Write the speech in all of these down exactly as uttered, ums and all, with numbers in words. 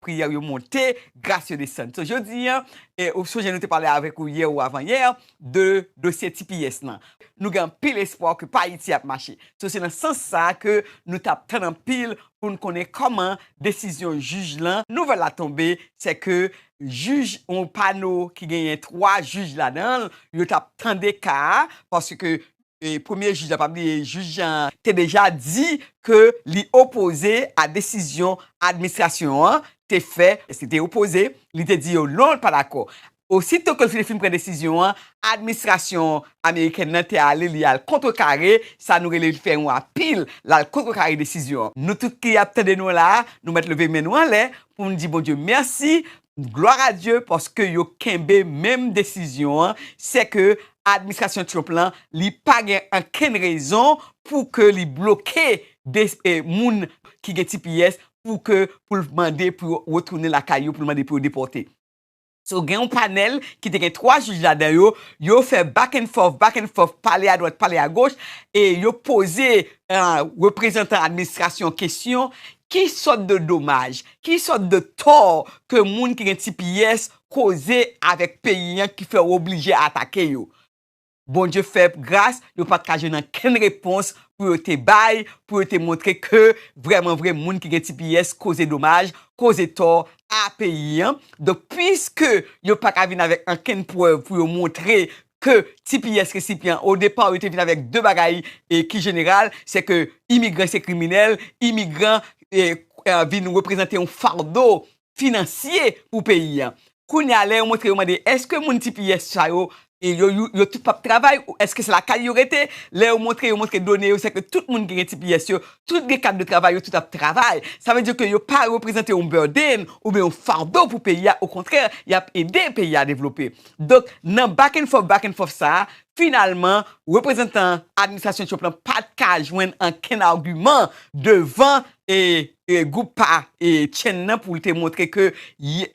priyè yo monte, gras yo desann. So, jodi a, e, ou sonje nou te pale avèk ou yè ou avan yè de dosye T P S lan. Nou gen anpil espwa ke pa Ayiti ap mache. So, se nan sans sa ke nou t ap tann anpil pou n konnen kòman desizyon jij lan, nouvèl la tonbe, se ke jij, yon pano ki genyen twa jij ladan l, yo t ap tande ka a, paske, e, premye jij la, pa bliye, jij an te deja di ke li opoze a desizyon administrasyon an te fè, se te opoze, li te di yo non, l pa dakò. Osito ke l fin, fin pran desizyon an, administrasyon amerikèn nan te ale, li al kontrekare, sa nou rele l fè yon apil, l al kontrekare desizyon an. Nou tout ki ap tande nou la, nou mèt leve men nou anlè pou n di Bondye mèsi, glwa a Dye, paske yo kenbe menm desizyon an, se ke administrasyon Trump lan, li pa gen ankenn rezon pou ke li bloke de, e, moun ki gen T P S pou ke, pou l mande pou yo retounen lakay yo, pou l mande pou yo depòte. So, gen yon panèl ki te gen twa jij ladan yo, yo fè back and forth, back and forth, pale adwat, pale agoch, e yo poze, e, reprezantan administrasyon kesyon, ki sòt de domaj, ki sòt de tò ke moun ki gen T P S koze avèk peyi an ki fè yo oblije atake yo? Bondye fè gras, yo pa t ka jwenn ankenn repons pou yo te bay, pou yo te montre ke vrèman vre moun ki gen T P S koze domaj, koze tò a peyi an. Donk, piske yo pa ka vin avèk ankenn prèv pou yo montre ke T P S resipyan, o depa, yo te vin avèk de bagay, e, ki jeneral, se ke imigran se kriminèl, imigran, e, e, vin reprezante yon fado finansye pou peyi an. Kounye a, lè yo montre, yo mande, èske moun T P S sa yo, e yo, yo, yo tout p ap travay, ou èske se lakay yo rete? Lè yo montre, yo montre done yo, se ke tout moun ki gen T P S yo, tout gen kat de travay yo, tout ap travay. Sa vle di ke yo pa reprezante yon burden oubyen yon fado pou peyi a, okontrè, y ap ede peyi a devlope. Donk, nan back and forth, back and forth sa a, finalman, reprezantan administrasyon Trump lan pa t ka jwenn ankenn agiman devan, e, e, gwoup pa, e, Chen nan pou l te montre ke, e,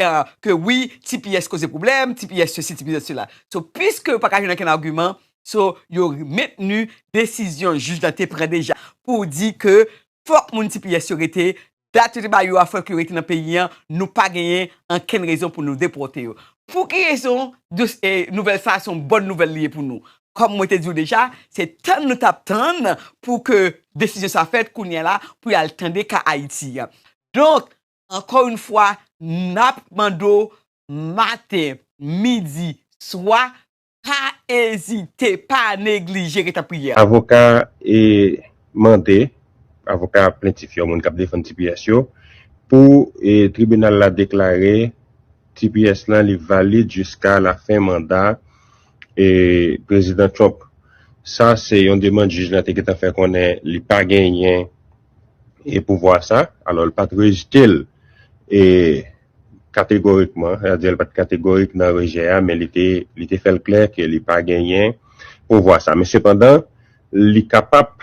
ke wi, T P S koze pwoblèm, T P S sesi, T P S sela. So, piske yo pa ka jwenn ankenn agiman, so, yo mentni desizyon jij la te pran deja pou di ke fòk moun T P S yo rete, dat yo te ba yo a, fòk yo rete nan peyi an, nou pa genyen ankenn rezon pou nou depòte yo. Pou ki rezon, e, nouvèl sa a se yon bòn nouvèl li ye pou nou? Kòm mwen te di w deja, se tann nou t ap tann pou ke desizyon sa fèt kounye a la, pou y al tande ka Ayiti a. Donk, ankò yon fwa, n ap mande w maten, midi, swa, pa ezite, pa neglije ret nan priyè. Avoka, e, mande, avoka plentif yo, moun k ap defann T P S yo, pou, e, tribinal la deklare T P S lan li valid jiska lafen manda, e, Prezidan Trump. Sa se yon demann jij lan te gentan fè konnen li pa genyen, e, pouvwa sa. Alò, li pa t rejte l, e, kategorikman, sètadi l pa t kategorik nan rejè a, men li te, li te fè l klè ke li pa genyen pouvwa sa. Men sepandan, li kapab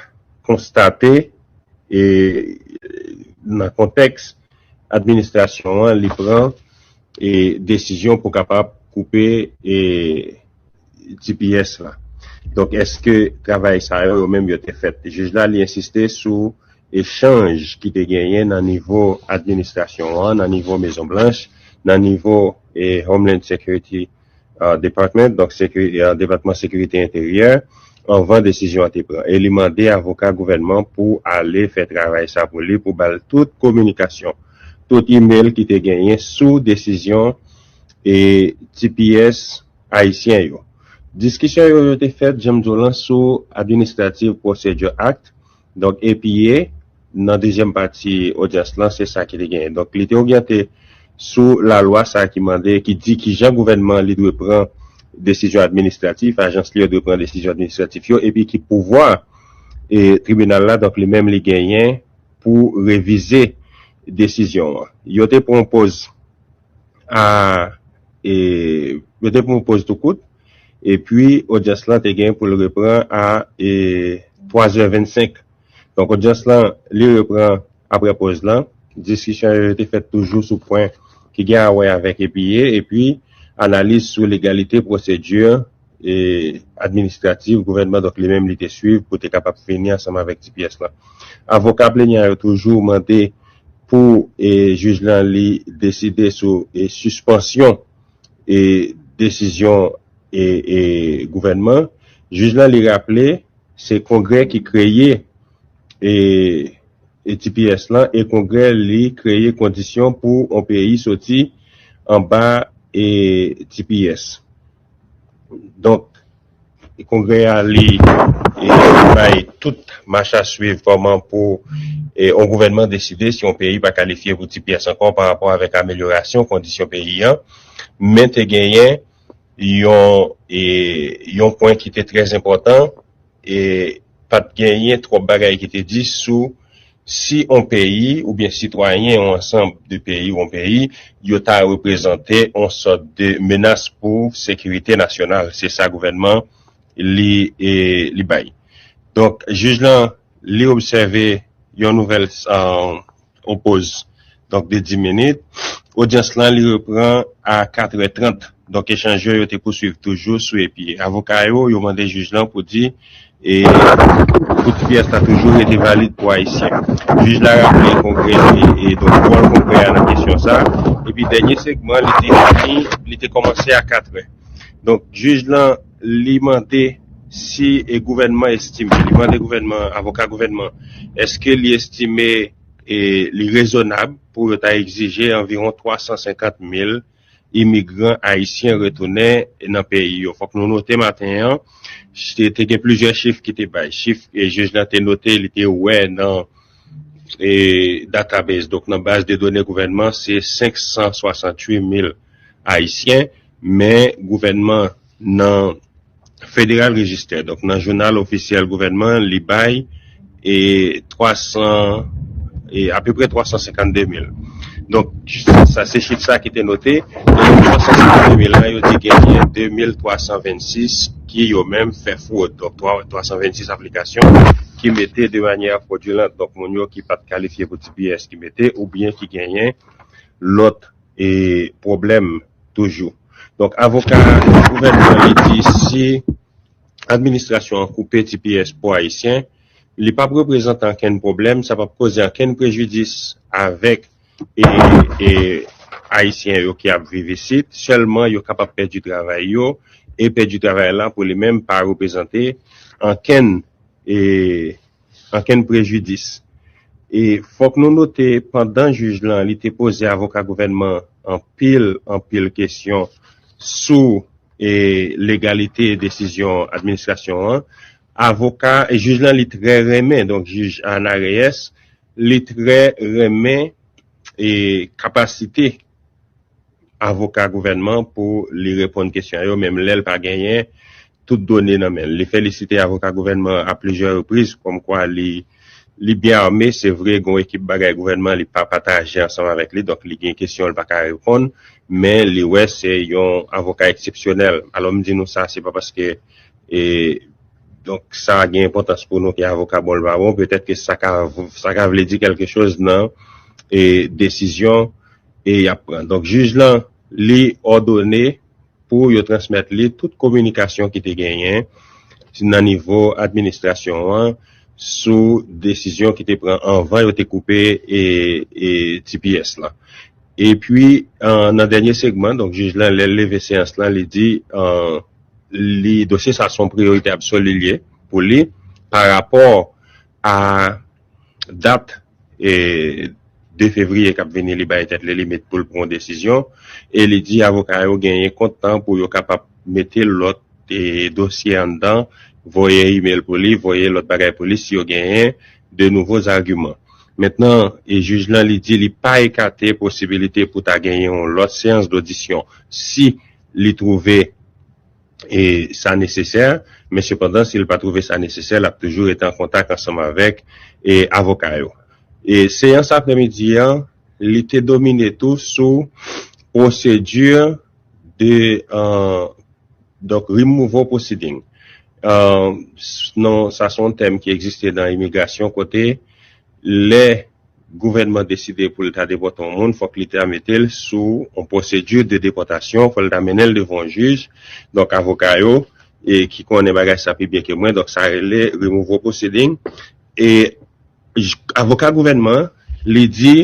konstate, e, nan kontèks administrasyon an, li pran, e, desizyon pou kapab koupe, e, T P S la. Donk, èske travay sa yo, yo menm, yo te fèt? Jij la, li ensiste sou echanj ki te genyen nan nivo administrasyon an, nan nivo Mezon Blanch, nan nivo, e, Homeland Security, e, Department, donk sekiri-, e, Depatman Sekirite Enteryè, anvan desizyon an te pran. E li mande avoka gouvènman pou ale fè travay sa pou li, pou ba l tout kominikasyon, tout email ki te genyen sou desizyon, e, T P S ayisyen yo. Diskisyon yo, yo te fèt, jan m di w lan, sou Administrative Procedure Act. Donk, A P A, nan dezyèm pati odyans lan, se sa ki te genyen. Donk, li te oryante sou lalwa sa ki mande, ki di kijan gouvènman li dwe pran desizyon administratif, ajans li yo dwe pran desizyon administratif yo, epi ki pouvwa, e, tribinal la, donk, li menm li genyen pou revize desizyon an. Yo te pran yon poz a, e, yo te pran yon poz tou kout, epi odyans lan te gen pou l repran a, e, twa zè vennsenk. Donk, odyans lan, li repran apre poz lan. Diskisyon yo te fèt toujou sou pwen ki gen a wè avèk A P A, epi analiz sou legalite pwosedi, e, administratif gouvènman, donk, li menm li te swiv pou te kapab fini ansanm avèk T P S lan. Avoka plenyan yo toujou mande pou e, jij lan li deside sou e, sispansyon e, desizyon e, e, gouvènman, jij lan li raple se Kongrè ki kreye e, e T P S lan, e Kongrè li kreye kondisyon pou yon peyi soti anba e, T P S. Donk, Kongrè a li e, bay tout mach a swiv kòman pou e, yon gouvènman deside si yon peyi pa kalifye pou T P S ankò pa rapò avèk amelyorasyon kondisyon peyi an. Men te genyen yon e, yon pwen ki te trè enpòtan e pa t genyen twòp bagay ki te di sou si yon peyi oubyen sitwayen yon ansanm de peyi ou yon peyi yo ta reprezante yon sòt de menas pou sekirite nasyonal. Se sa gouvènman li e, li bay. Donk, jij lan li obsève yon nouvèl yon poz donk de dis minit. Odyans lan li repran a katrè trant. Donk echanj yo yo te pouswiv toujou sou epi avoka yo yo mande jij lan pou di e pou T P S la toujou rete valid pou Ayisyen. Jij la raple Kongrè e donk wòl Kongrè a nan kesyon sa. Epi dènye segman li te fini, li te kòmanse a katrè. Donk jij lan li mande si e gouvènman estime, li mande gouvènman, avoka gouvènman, èske li estime e li rezonab pou yo ta egzije anviwon twa san senkant mil imigran ayisyen retounen nan peyi yo. Fòk nou note maten an, te, te gen plizyè chif ki te bay. Chif e jij lan te note, li te wè nan e, database, donk nan baz de done gouvènman, se senk san swasanntuit mil ayisyen, men gouvènman nan Federal Register, donk nan jounal ofisyèl gouvènman, li bay e twa san e apeprè twa san senkannde mil. Donk sa se chif sa ki te note. E nan twa san senkannde mil lan, yo di genyen de mil twa san vennsis ki yo menm fè fwod. Donk twa san vennsis aplikasyon ki mete de manyè fwodilant. Donk moun yo ki pa t kalifye pou T P S ki mete oubyen ki genyen lòt e pwoblèm toujou. Donk avoka gouvènman li di si administrasyon an koupe T P S pou Ayisyen, li p ap reprezante ankenn pwoblèm, sa p ap koze ankenn prejidis avèk e, e Ayisyen yo ki ap viv isit, sèlman yo kapab pèdi travay yo, e pèdi travay la pou li menm pa reprezante ankenn e ankenn prejidis. E fòk nou note pandan jij lan li te poze avoka gouvènman anpil anpil kesyon sou e legalite desizyon administrasyon an, avoka e jij lan li trè renmen, donk jij Ana Reyes, li trè renmen e kapasite avoka gouvènman pou li reponn kesyon yo, menm lè l pa genyen tout done nan men l. Li felisite avoka gouvènman a plizyè repriz, kòmkwa li li byen ame. Se vre, gen yon ekip bagay gouvènman li pa pataje ansanm avèk li, donk li gen kesyon l pa ka reponn, men li wè se yon avoka eksepsyonèl. Alò m di nou sa, se pa paske e, donk sa gen enpòtans pou nou ke avoka bon l pa bon, petèt ke sa ka sa ka vle di kèlke choz nan e, desizyon e y ap pran. Donk jij lan li òdone pou yo transmèt li tout kominikasyon ki te genyen nan nivo administrasyon an sou desizyon ki te pran anvan yo te koupe e, e T P S lan. Epi an, nan dènye segman, donk jij lan lè l leve seyans lan, li di an, li dosye sa se yon priyorite absoli l ye pou li pa rapò a dat e de fevriye k ap vini li bay tèt li limit pou l pran yon desizyon e li di avoka yo genyen kont tan pou yo kapab mete lòt e dosye anndan, voye email pou li, voye lòt bagay pou li si yo genyen de nouvo zagiman. Mentnan, e jij lan li di li pa ekate posibilite pou ta genyen yon lòt seyans dodisyon si li twouve e sa nesesè, men sepandan si l pa twouve sa nesesè, l ap toujou rete an kontak ansanm avèk e avoka yo. E seyans aprèmidi an, li te domine tou sou pwosedi de an, donk removal proceeding. An, non, sa se yon tèm ki egziste nan imigrasyon kote lè gouvènman deside pou l ta depòte yon moun, fòk li ta mete l sou yon pwosedi de depòtasyon, fò l ta mennen l devan yon jij. Donk avoka yo e ki konnen bagay sa pi byen ke mwen, donk sa rele removal proceeding. E avoka gouvènman an, li di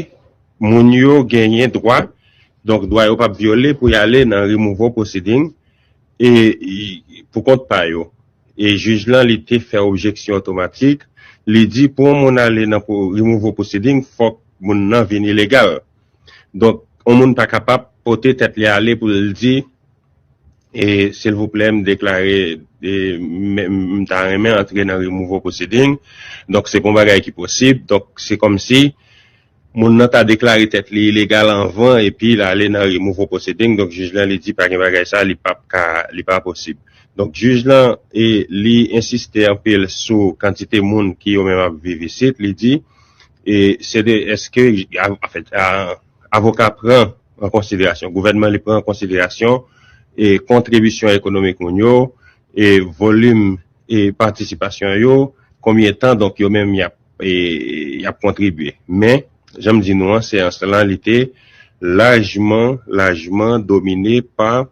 Moun yo genyen dwa, donk dwa yo p ap vyole pou y ale nan removal proceeding e, e pou kont pa yo. E jij lan li te fè objeksyon otomatik, li di pou yon moun ale nan removal proceeding, fòk moun nan vin ilegal. Donk, yon moun pa kapab pote tèt li ale pou l di e silvouplè, m deklare e m ta renmen antre nan removal proceeding. Donk, se pa yon bagay ki posib. Donk, se kòmsi moun nan ta deklare tèt li ilegal anvan epi l ale nan removal proceeding. Donk, jij lan li di pa gen bagay sa, li p ap ka, li pa posib. Donk, jij lan e li ensiste anpil sou kantite moun ki yo menm ap viv isit. Li di e se de èske anfèt avoka pran an konsiderasyon, gouvènman li pran an konsiderasyon e kontribisyon ekonomik moun yo, e volim e patisipasyon yo, konbyen tan donk yo menm y ap e, y ap kontribye. Men, jan m di nou an, seyans lan li te lajman, lajman domine pa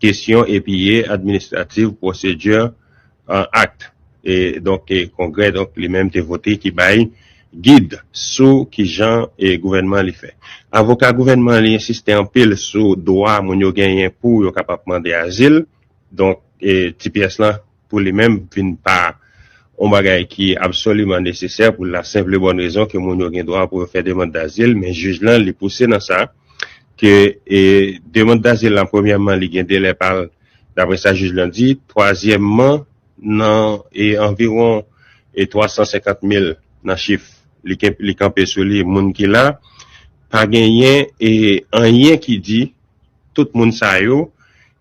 kesyon A P A Administrative Procedure Act. E donk e Kongrè donk li menm te vote ki bay gid sou kijan e gouvènman li fè. Avoka gouvènman li ensiste anpil sou dwa moun yo genyen pou yo kapab mande azil. Donk e T P S lan pou li menm vin pa yon bagay ki absoliman nesesè pou la senp e bòn rezon ke moun yo gen dwa pou yo fè demann dazil, men jij lan li pouse nan sa ke e demann dazil lan premyèman li gen delè pa l, daprè sa jij lan di, twazyèmman nan e anviwon e twa san senkant mil nan chif li, li kanpe sou li moun ki la, pa genyen e anyen ki di tout moun sa yo,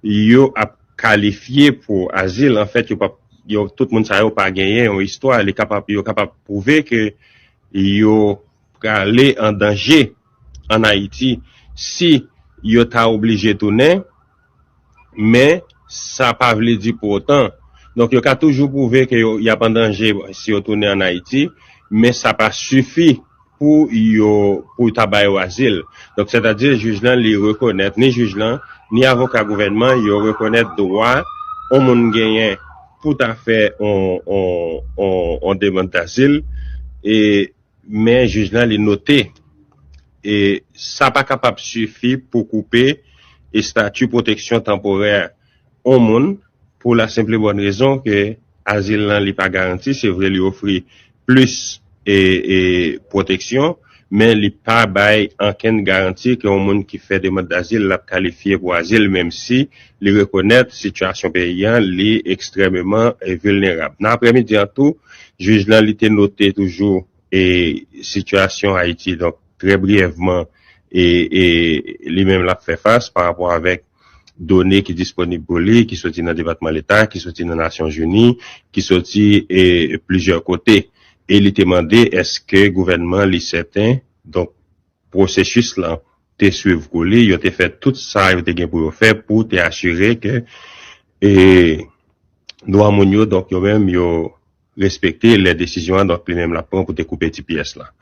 yo ap kalifye pou azil. Anfèt, yo p ap, yo, tout moun sa yo pa genyen yon istwa. Li kapab, yo kapab pwouve ke yo prale an danje ann Ayiti si yo ta oblije tounen, men sa pa vle di pou otan. Donk, yo ka toujou pwouve ke yo, y ap an danje si yo tounen ann Ayiti, men sa pa sifi pou yo, pou ta ba yo azil. Donk, sètadi, jij lan, li rekonèt, ni jij lan, ni avoka gouvènman, yo rekonèt dwa yon moun genyen pou ta fè yon, yon, yon, yon demann dazil, e, men jij lan, li note, e sa pa kapab sifi pou koupe estati pwoteksyon tanporè yon moun, pou la senp e bòn rezon ke azil lan li pa garanti. Se vre, li ofri plis e, e pwoteksyon, men li pa bay ankenn garanti ke yon moun ki fè demann dazil l ap kalifye pou azil, menm si li rekonèt sitiyasyon peyi a, li ekstrèmeman e vilnerab. Nan aprèmidi an tou, jij lan li te note toujou e sitiyasyon Ayiti. Donk, trè briyèvman, e, e li menm l ap fè fas pa rapò avèk done ki disponib pou li, ki soti nan Depatman Leta, ki soti nan Nasyonzini, ki soti e plizyè kote. E li te mande èske gouvènman li sèten, donk, pwosesis lan te swiv kou li, yo te fè tout sa yo te gen pou yo fè pou te asire ke e dwa moun yo, donk, yo menm, yo respekte lè desizyon an, donk, li menm l ap pran pou te koupe T P S lan.